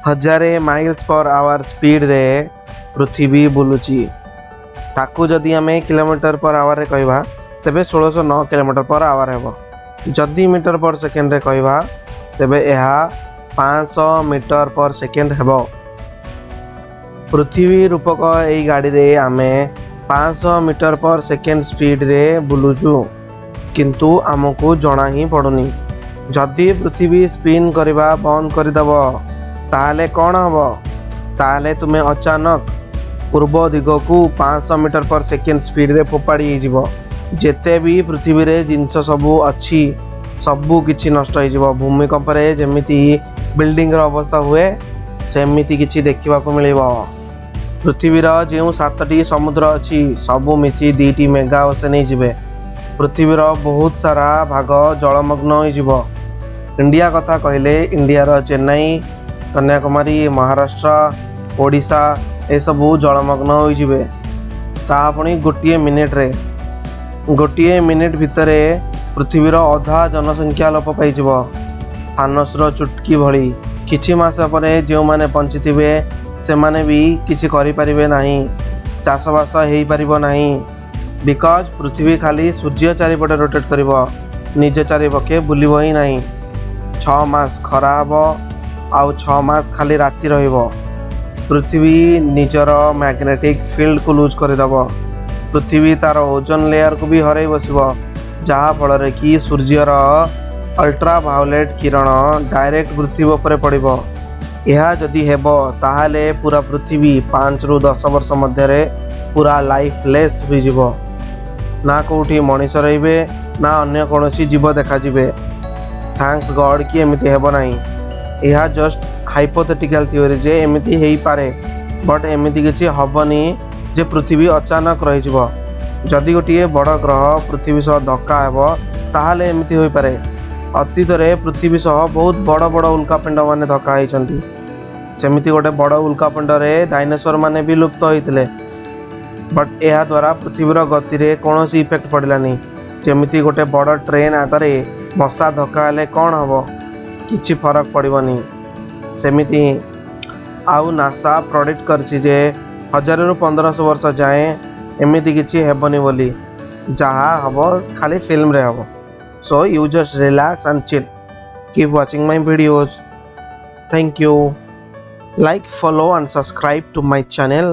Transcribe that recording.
1000 miles per hour ସ୍ପିଡ଼ରେ ପୃଥିବୀ ବୁଲୁଛି। ତାକୁ ଯଦି ଆମେ କିଲୋମିଟର ପର୍ ଆୱାରରେ କହିବା, ତେବେ 1609 କିଲୋମିଟର ପର୍ ଆୱାର ହେବ। ଯଦି ମିଟର ପର୍ ସେକେଣ୍ଡରେ କହିବା, ତେବେ ଏହା 500 ମିଟର ପର୍ ସେକେଣ୍ଡ ହେବ। ପୃଥିବୀ ରୂପକ ଏଇ ଗାଡ଼ିରେ ଆମେ 500 ମିଟର ପର୍ ସେକେଣ୍ଡ ସ୍ପିଡ଼ରେ ବୁଲୁଛୁ, କିନ୍ତୁ ଆମକୁ ଜଣା ହିଁ ପଡ଼ୁନି। ଯଦି ପୃଥିବୀ ସ୍ପିନ୍ କରିବା ବନ୍ଦ କରିଦେବ, ତାହେଲେ କ'ଣ ହେବ? ତାହେଲେ ତୁମେ ଅଚାନକ ପୂର୍ବ ଦିଗକୁ 500 ମିଟର ପର୍ ସେକେଣ୍ଡ ସ୍ପିଡ଼ରେ ଫୋପାଡ଼ି ହେଇଯିବ। ଯେତେ ବି ପୃଥିବୀରେ ଜିନିଷ ସବୁ ଅଛି, ସବୁ କିଛି ନଷ୍ଟ ହେଇଯିବ। ଭୂମିକମ୍ପରେ ଯେମିତି ବିଲ୍ଡିଂର ଅବସ୍ଥା ହୁଏ, ସେମିତି କିଛି ଦେଖିବାକୁ ମିଳିବ। ପୃଥିବୀର ଯେଉଁ ସାତଟି ସମୁଦ୍ର ଅଛି, ସବୁ ମିଶି ଦୁଇଟି ମେଗା ଓସେନ୍ ହେଇଯିବେ। ପୃଥିବୀର ବହୁତ ସାରା ଭାଗ ଜଳମଗ୍ନ ହୋଇଯିବ। ଇଣ୍ଡିଆ କଥା କହିଲେ, ଇଣ୍ଡିଆର ଚେନ୍ନାଇ, କନ୍ୟାକୁମାରୀ, ମହାରାଷ୍ଟ୍ର, ଓଡ଼ିଶା ଏସବୁ ଜଳମଗ୍ନ ହୋଇଯିବେ, ତାହା ପୁଣି ଗୋଟିଏ ମିନିଟରେ। ଗୋଟିଏ ମିନିଟ୍ ଭିତରେ ପୃଥିବୀର ଅଧା ଜନସଂଖ୍ୟା ଲୋପ ପାଇଯିବ, ଥାନୋସର ଚୁଟକି ଭଳି। କିଛି ମାସ ପରେ ଯେଉଁମାନେ ବଞ୍ଚିଥିବେ, ସେମାନେ ବି କିଛି କରିପାରିବେ ନାହିଁ। ଚାଷବାସ ହେଇପାରିବ ନାହିଁ, because ପୃଥିବୀ ଖାଲି ସୂର୍ଯ୍ୟ ଚାରିପଟେ ରୋଟେଟ୍ କରିବ, ନିଜ ଚାରିପକ୍ଷେ ବୁଲିବ ହିଁ ନାହିଁ। 6 ମାସ ଖରା ହେବ ଆଉ 6 ମାସ ଖାଲି ରାତି ରହିବ। ପୃଥିବୀ ନିଜର ମ୍ୟାଗ୍ନେଟିକ୍ ଫିଲ୍ଡକୁ ଲୁଜ୍ କରିଦେବ। ପୃଥିବୀ ତା'ର ଓଜୋନ ଲେୟାରକୁ ବି ହରାଇ ବସିବ, ଯାହାଫଳରେ କି ସୂର୍ଯ୍ୟର ଅଲ୍ଟ୍ରା ଭାଓଲେଟ୍ କିରଣ ଡାଇରେକ୍ଟ ପୃଥିବୀ ଉପରେ ପଡ଼ିବ। ଏହା ଯଦି ହେବ, ତାହେଲେ ପୁରା ପୃଥିବୀ 5ରୁ 10 ବର୍ଷ ମଧ୍ୟରେ ପୁରା ଲାଇଫଲେସ୍ ହୋଇଯିବ। ନା କେଉଁଠି ମଣିଷ ରହିବେ, ନା ଅନ୍ୟ କୌଣସି ଜୀବ ଦେଖାଯିବେ। Thanks ଗଡ଼୍ କି ଏମିତି ହେବ ନାହିଁ। ଏହା ଜଷ୍ଟ ହାଇପୋଥେଟିକାଲ ଥିଓରି ଯେ ଏମିତି ହେଇପାରେ, ବଟ୍ ଏମିତି କିଛି ହେବନି ଯେ ପୃଥିବୀ ଅଚାନକ ରହିଯିବ। ଯଦି ଗୋଟିଏ ବଡ଼ ଗ୍ରହ ପୃଥିବୀ ସହ ଧକ୍କା ହେବ, ତାହେଲେ ଏମିତି ହୋଇପାରେ। ଅତୀତରେ ପୃଥିବୀ ସହ ବହୁତ ବଡ଼ ବଡ଼ ଉଲ୍କାପିଣ୍ଡ ମାନେ ଧକ୍କା ହେଇଛନ୍ତି। ସେମିତି ଗୋଟେ ବଡ଼ ଉଲ୍କାପିଣ୍ଡରେ ଡାଇନୋସର ମାନେ ବି ଲୁପ୍ତ ହୋଇଥିଲେ, ବଟ୍ ଏହାଦ୍ୱାରା ପୃଥିବୀର ଗତିରେ କୌଣସି ଇଫେକ୍ଟ ପଡ଼ିଲାନି। ଯେମିତି ଗୋଟେ ବଡ଼ ଟ୍ରେନ୍ ଆଗରେ ମଶା ଧକ୍କା ହେଲେ କ'ଣ ହେବ? କିଛି ଫରକ ପଡ଼ିବନି, ସେମିତି ହିଁ। ଆଉ ନାସା ପ୍ରଡିକ୍ଟ କରିଛି ଯେ 1000ରୁ 1500 ବର୍ଷ ଯାଏଁ ଏମିତି କିଛି ହେବନି ବୋଲି। ଯାହା ହେବ, ଖାଲି ଫିଲ୍ମରେ ହେବ। So you just relax and chill, keep watching my videos. Thank you. Like, follow and subscribe to my channel.